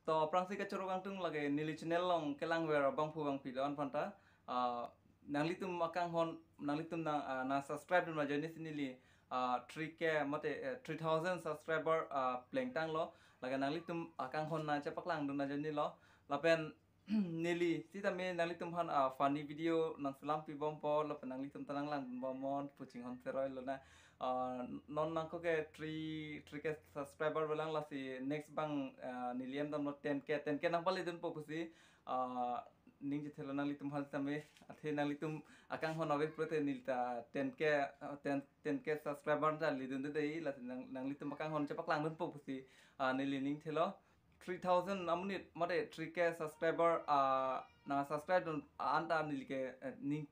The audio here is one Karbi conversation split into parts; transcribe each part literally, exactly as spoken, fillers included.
To aphrangsi kachoro kangtung lake neli channel along kelangver abangphu bangpi do-an aphanta, ah, nanglitum akanghon, nanglitum nang, ah, nang subscribe dun ajoine si neli, ah, three K mate, eh, three thousand subscriber, ah, plengtanglo. Lake nanglitum akanghon nang chepaklang dun ajoine lo. Lapen neli sitame nanglitum aphan, ah, funny video nang selam pibompo, lapen nanglitum ta nang langdunbom non pu chinghon seroi lonang. Ah, non nangkok ke three, three K subscriber velang, lasi next abang, ah, neli em damlo ten K, ten K nang paledunpo pusi, ah, ning chethelo nanglitum aphan sitame, athe nanglitum akanghon ave pulote neli ta ten K, ah, ten, ten K subscriber ta ledunde dei, lasi nang, nanglitum akanghon chepaklang dunpo pusi, ah, neli ning thelo. Three thousand amonit mate three K subscriber, ah, nang subscribe dun, ah, anta neli ke, eh, ning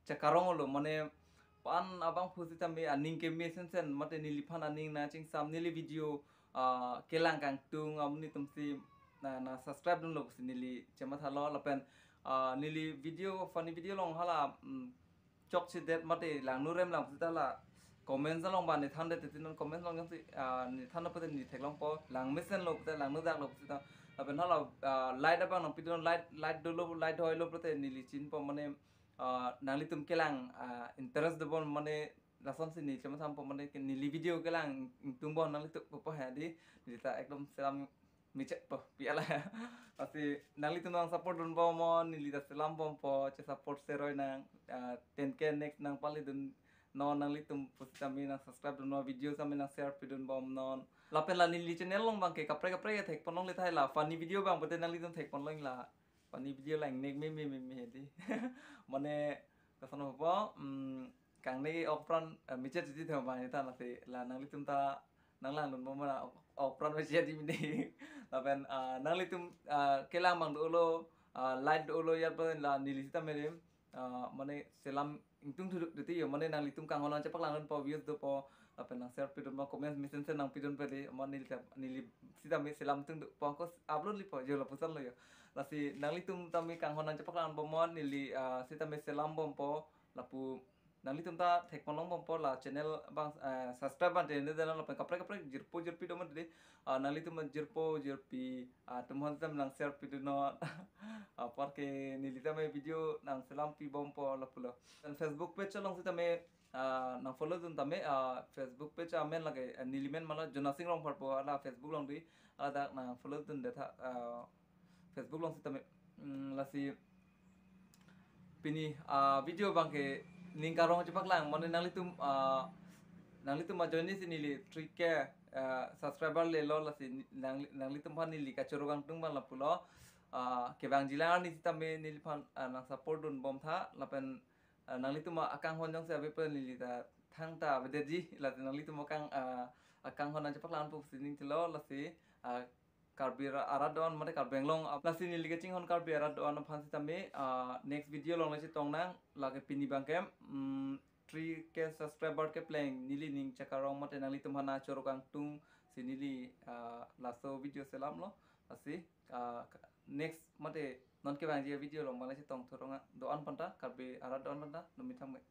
chakarong olo, mane pan abangphu sitame aning keme sensen, mate neliphan aning nang chingsam, neli video, ah, kelang kangtung amonit atumsi nang, nang subscribe dunlo pusi neli chemathalo. Lapen, ah, neli video, funny video along hala, mm, chokchedet mate langno rem lang sita la comments along abang ne than det titi non, comments along jongsi, ah, ne than pote ne theklongpo, lang mesenlo pote, langno daklo sita. Lapen hala, ah, like abang nang pidun, like, like dolo, like hoilo pote neli chinpo, mane, ah, nanglitum kelang, ah, interest dobom, mane lasonsi ne chemathampo, mane ke neli video kelang ingtungbom nanglitum pu po he di, neli ta ekdom selam michet po pi ala. Lasi nanglitum nang support dunbom non, neli ta selambompo, che support seroi nang, ah, ten K next nang paledun non nanglitum pusitame, nang subscribe dun non, video sitame nang share pidunbom non. Lapen la neli channel along abangke kaprek kaprek thekponlongle tahai, la funny video abang pote nanglitum thekponlong la. Funny video lang nek me me me me di. Mane koson po, mm, kangne okpran, eh, michet titi thema bang ita nasi la nanglitum ta nang langdunbom mane ok, okpran michet di mini. Lapen, ah, nanglitum, ah, kelang abang dolo, ah, like dolo, ya pen la neli sitame rim, ah, mane selam ingtung thuduk titi yo, mane nanglitum kanghon nang chepaklang dunpo, views dopo, lapen nang share pidunpo, comments mesensen nang pidunpo di, mane neli ta, neli sitame selam ingtungdukpo, ko upload lipo, jo lapuson lo yo. Lasi nanglitum tame kanghon nang chepaklang dunbom non, neli, ah, sitame selambompo, lapu nanglitum ta thekponlongbompo, la channel abang, eh, subscribe abang channel dan lapen kaprek kaprek jirpo jirpi do mati di, ah, nanglitum jirpo jirpi, ah, atum aphan sitame nang share pidun non. Apar ke neli tame video nang selam pibompo lapulo. Dan Facebook page along sitame, ah, nang follow dun tame, ah, Facebook page amen lake, eh, neli men mala Jonasing Rongphar pu, hala Facebook along di, hala dak nang follow dunde tha, ah, Facebook along sitame, mm, lasi pini, ah, video abangke ning karong chepaklang, mane nanglitum, ah, nanglitum ajoine si neli three K, ah, subscriber lelo, lasi ni-, nang, nanglitum aphan neli kachoro kangtung abang lapulo, ah, kevangji lang arni sitame neliphan, ah, nang support dunbom tha, lapen, ah, nanglitum akanghon jongsi ave pen neli ta thangta avedetji, lapen nanglitum akang, ah, akanghon nang chepaklang pu si ning thelo, lasi, ah, Karbi ara-, arat do-an mate Karbi Anglong ap-, lasi neli kachinghon Karbi arat do-an aphan sitame, ah, next video along le chetong nang, lake pini abangke, mm, three K subscriber kepleng neli ning chakarong mate nanglitum aphan nang choro kangtung si neli, ah, laso video selamlo, lasi, ah, next mate non kevangji video along abang le chetong thurong do-an aphanta, Karbi arat do-an aphanta, numi thamwe.